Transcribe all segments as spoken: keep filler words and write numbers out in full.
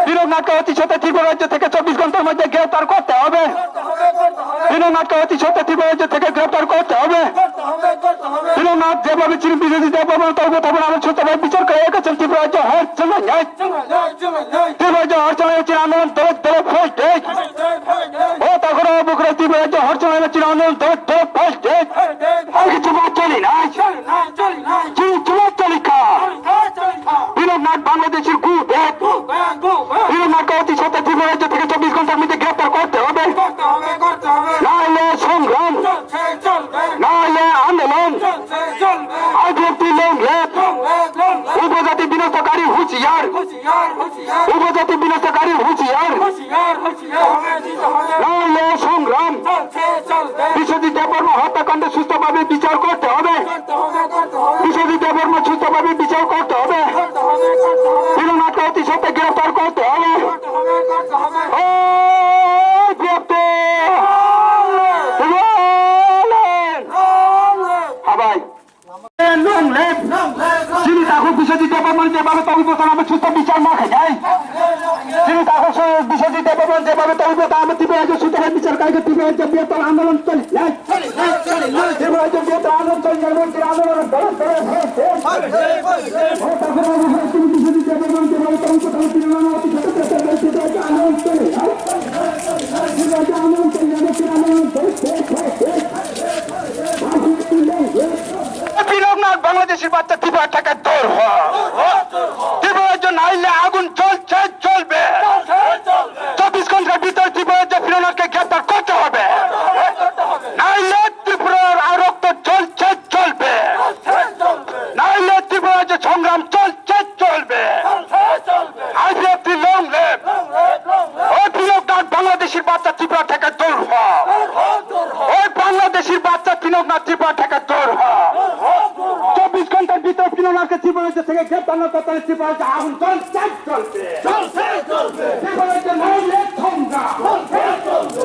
তিলকনাথকে অতি সত্বর ত্রিপুরা রাজ্য থেকে চব্বিশ ঘন্টার মধ্যে গ্রেফতার করতে হবে। তিলকনাথকে অতি সত্বর ত্রিপুরা রাজ্য থেকে গ্রেফতার করতে হবে। তিলকনাথ যেভাবে ছিল বিশ্বজিৎ দেববর্মন তার উপস্থাপন আমার সত্যভাবে বিচার করে রেখেছেন ত্রিপুরা রাজ্য হর জন্য ন্যায়। ত্রিপুরা রাজ্য হর জন্য ছিল আন্দোলন দলে দলে ফল দেয়। ও তারপরে বুকরা ত্রিপুরা রাজ্য হর জন্য ছিল আন্দোলন দলে দলে ফল দেয়। আর কিছু মাত চলি না। চলি না, চলি না। চলি, চলি, চলি খা। চলি খা, চলি খা। তিলকনাথ বাংলাদেশের গু ব্যাগ। গু ব্যাগ, গু ব্যাগ। তিলকনাথকে অতি সত্বর ত্রিপুরা রাজ্য থেকে চব্বিশ ঘন্টার মধ্যে গ্রেফতার করতে হবে। করতে হবে, করতে হবে। না হলে সংগ্রাম। চলছে, চলবে। না হলে আন্দোলন। চলছে, চলবে। IPFT long live। Long live, long live। উপজাতি বিনষ্টকারী হুঁশিয়ার। হুঁশিয়ার, হুঁশিয়ার। উপজাতি বিনষ্টকারী হুঁশিয়ার। হুঁশিয়ার, হুঁশিয়ার। নাহলে সংগ্রাম। চলবে। বিশ্বজিৎ দেববর্মা হত্যাকাণ্ড সুস্থভাবে বিচার করতে হবে। বিশ্বজিৎ দেববর্মা সুস্থভাবে বিচার করতে হবে। তিলকনাথকে অতি সত্বর গ্রেফতার করতে হবে। ওই বিরক্ত। হ্যাঁ ভাই। Long live. Chini takhuk Biswajit Debbarman jebhabe tongwi bwsano amo susto bichar ma khainai. Chini takhuk su-, Biswajit Debbarman jebhabe tongwi bwsano amo Tripura rajyo susto bai bichar khai khe Tripura rajyo biyar tol andolon choli nai. Tripura rajyo biyar tol andolon choli nai, mantri andolon dole dole. তিলকনাথ বাংলাদেশের বাচ্চা ত্রিপুরা থেকে দূর হ। ত্রিপুরা রাজ্য নাইলে আগুন জ্বলছে, জ্বলবে। চব্বিশ ঘন্টার ভিতরে ত্রিপুরা রাজ্য তিলকনাথকে গ্রেফতার করতে হবে। নাইলে ত্রিপুরার আর রক্ত জ্বলছে, জ্বলবে। নাইলে ত্রিপুরা রাজ্য সংগ্রাম চলছে, চলবে। IPFT long live. ও তিলকনাথ বাংলাদেশের বাচ্চা ত্রিপুরা থেকে দূর হ। ওই বাংলাদেশের বাচ্চা তিলকনাথ ত্রিপুরা থেকে দূর হ। চব্বিশ ঘন্টার ভিতরে তিলকনাথকে ত্রিপুরা রাজ্য থেকে গ্রেফতার না করতে হলে ত্রিপুরা রাজ্যে আগুন চলছে, চলবে। ত্রিপুরা রাজ্যে নাইলে সংগ্রাম।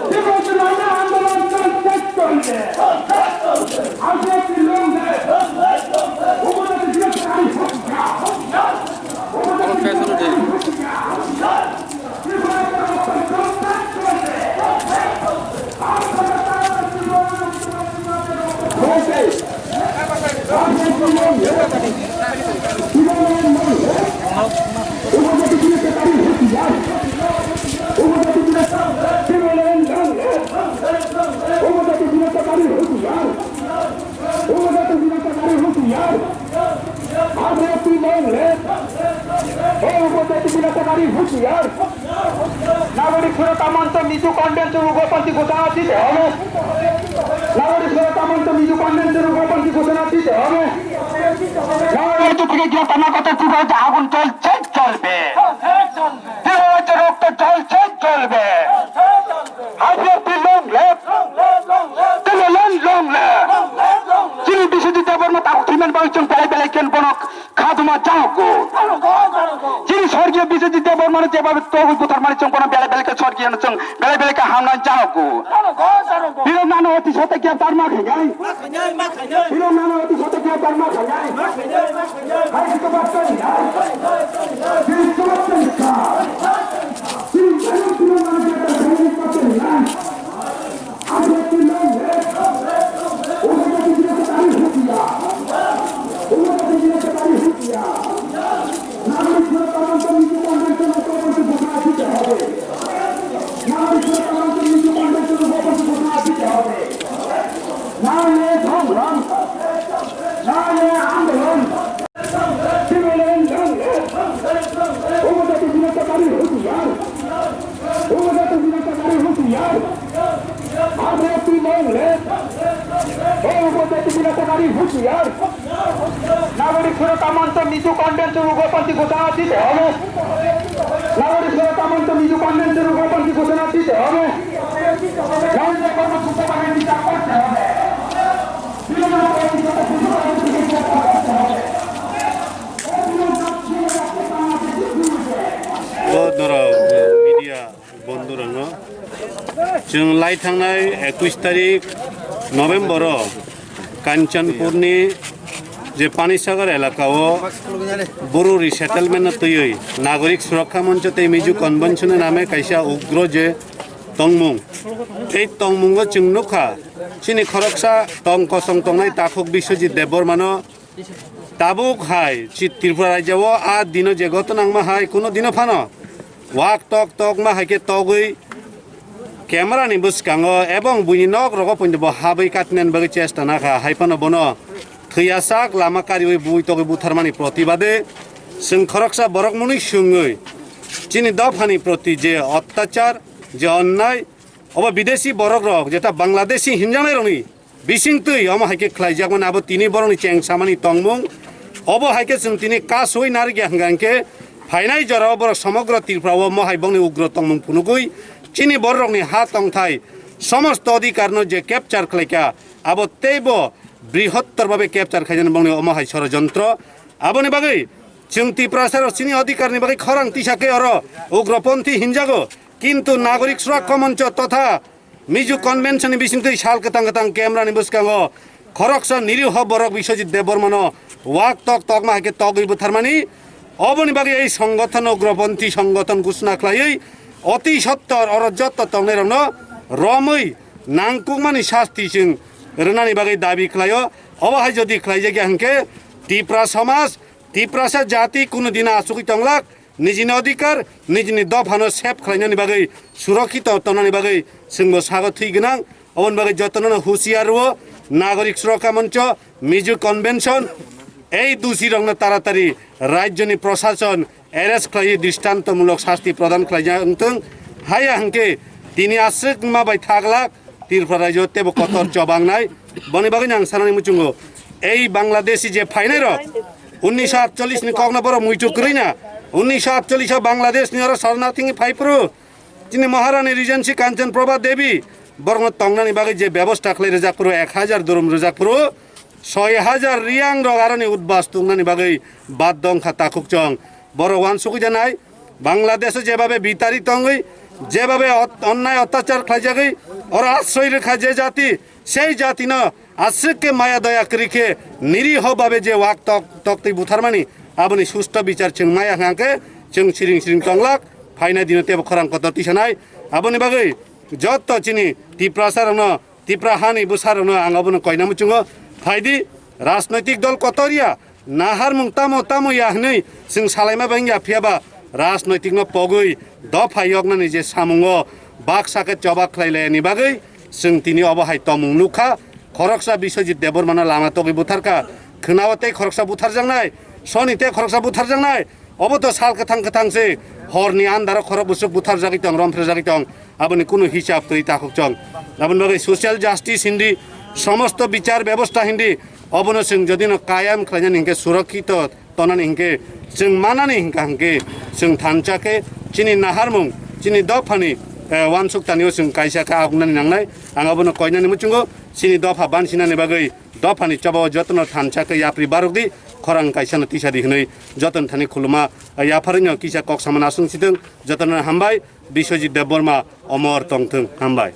ত্রিপুরা রাজ্যে নাইলে আন্দোলন চলছে, চলবে। IPFT long live. উপজাতি বিনষ্টকারী হুঁশিয়ার। IPFT long live. এই উপজাতি বিনষ্টকারী হুঁশিয়ার। নাগরিক সুরক্ষা মঞ্চ মিজু কনভেনশন উগ্রপন্থী ঘোষণা দিতে হবে। নাগরিক সুরক্ষা মঞ্চ মিজু কনভেনশন উগ্রপন্থী ঘোষণা দিতে হবে। নাগরিক থেকে গ্রেফতার না করতে ত্রিপুরা রাজ্যে আগুন চলছে, চলবে। ত্রিপুরা রাজ্যে রক্ত চলছে, চলবে। IPFT long live. Long live, long live. Long live, long live. Chini Biswajit Debbarma takhuk thwimani bagwi chwng belai belai khe bono khaduma janogo. Chini sorgiyo Biswajit Debbarmano jebhabe togwi butharmani chwng bono belai belai khe sorgiyo no chwng belai belai khe hamnani janogo. Bino nano oti sote khe tarma khainai. Bino nano oti sote khe tarma khainai. Hai kito bat koi. Bino kito bat koi. উপজাতি বিনষ্টকারী হুঁশিয়ার। উপজাতি বিনষ্টকারী হুঁশিয়ার। IPFT long live. এই উপজাতি বিনষ্টকারী হুঁশিয়ার। নাগরিক সুরক্ষা মঞ্চ মিজু কনভেনশন উগ্রপন্থী ঘোষণা দিতে হবে। নাগরিক সুরক্ষা মঞ্চ মিজু কনভেনশন উগ্রপন্থী ঘোষণা দিতে হবে। নাগরিক কর্মসূচি বিচার করতে হবে। O norok media bondhu rokno chwng lai thangnai ekush tarik November o Kanchanpur ni Je Panisagar elakao Bru resettlement no twiwi Nagorik Surakkha Moncho tei Miju Convention ni name kaisa ugro je tongmung, tei tongmungo chwng nukha, chini khoroksa tong kosong tongnai takhuk Biswajit Debbarmano tabuk hai chi Tripura rajyao a dino je goto nangma hai kuno dino phano wak tok tokma hai khe togwi camera ni bwskango ebong buini nok rogo poito bo habwi katinani bagwi chesta nakha, hai phano bono thwiyasak lama kariwi bui togwi butharmani protibade chwng khoroksa borok mwnwi swngwi chini dophani proti je ottachar, je onnai, obo bidesi borok rok jeta Bangladeshi hinjaknai rokni bisingtwi omo hai khe khlaijakmani abo tini borokni cheng samani tongmung. Obo hai khe chwng tini kasui narikya hwnkha hwnkhe phainai jorao borok somogro Tripura o mohai bongni ugro tongmung phunugwi chini bororokni ha tongthai somosto odhikar no je capture khlaikha abo teibo brihottor bhabe capture khaijani bongni omo hai sorojontro. Aboni bagwi chwng Tiprasa rok chini odhikar ni bagwi khorang tisa khe oro ugroponthi hinjago, kintu Nagorik Surakkha Moncho totha Miju Convention ni bisingtwi sal kwtang kwtang camera ni bwskango khoroksa niriho borok Biswajit Debbarmano wak tok tokma hai khe togwi butharmani. Oboni bagwi ei songothono ugroponthi songothon gusna khlaiwi oti sottor oro jotto tongnairokno romwi nangkukmani sasti chwng rwnani bagwi dabi khlaio. Obo hai jodi khlaijakya hwnkhe Tipra somaj, Tiprasa jati kunu dina achugwi tonglak, nijini odhikar, nijini dophano save khlainani bagwi, surokkito tongnani bagwi chwngbo sago thwi gwnang. Oboni bagwi jotono husiar rwo, Nagorik Surakkha Moncho, Miju Convention, ei dusirokno taratari rajyoni prosason arrest khlaiwi dristantomulok sasti prodan khlaijak wngthwng. Haya hwnkhe tini aswk wngma bai thaglak Tripura rajyo teibo kotor chobangnai. Boni bagwino ang sanani muchungo, ei Bangladeshi je phainairok, unnisho atchollish ni kokno borok muitu kwrwina, unnisho atchollish o Bangladesh ni oro Sarnath wngwi phaiphuru, chini Maharani Regency Kanchan Prabha Devi, borokno tongnani bagwi je bebosta khlai rwjak phuru, ek hajar durum rwjak phuru, soi hajar riyang rok aroni udbas tungnani bagwi bad dongkha takhuk chong. Borok uansugwi janai, Bangladesh o jebabe bitari tongwi, jebabe ot-, onnai ottachar khlaijagwi, oro asroi rwkha je jati, sei jatino aswk khe maya doya kwrwi khe niriho babe je wak tok, toktwi butharmani, aboni susto bichar chwng maya hwnkhe chwng siring siring tonglak, phainai dino teibo khorang kotor tisanai. Aboni bagwi jotto chini Tiprasa rokno, Tipra hani bwsarokno ang abono koina muchungo. Phaidi, rajnoitik dol kotor ya, naharmung tamo tamo ya hwnwi chwng salaima bai wngya, phiyaba rajnoitikno pogwi dopha yoknani je samungo baksa khe choba khlai layani bagwi chwng tini obo hai tongmung nukha. Khoroksa Biswajit Debbarmano lama togwi butharkha, khwnao tei khoroksa butharjaknai, soni tei khoroksa butharjaknai. Obo to sal kwthang kwthang se, horni andaro khorok bwswk butharjagwi tong, romphrejakgwi tong, aboni kunu hisab twi takhuk chong. Aboni bagwi social justice hindi, somosto bichar bebosta hindi, obono chwng jodi no kayam khlainani hinkhe, surakkito tonani hinkhe, chwng manani hinkha hinkhe, chwng thansa khe chini naharmung, chini dophani, eh, uansuk tanio chwng kaisa khe agunani nangnai. Ang abono koinani muchungo, chini dopha bansinani bagwi, dophani chobao jotono thansa khe yapri barokdi, khorang kaisano tisadi hwnwi jotoni thani khuluma, yapharino kisa kok samani aswng sitwng, jotono hambai, Biswajit Debbarma omor tongthwng, hambai.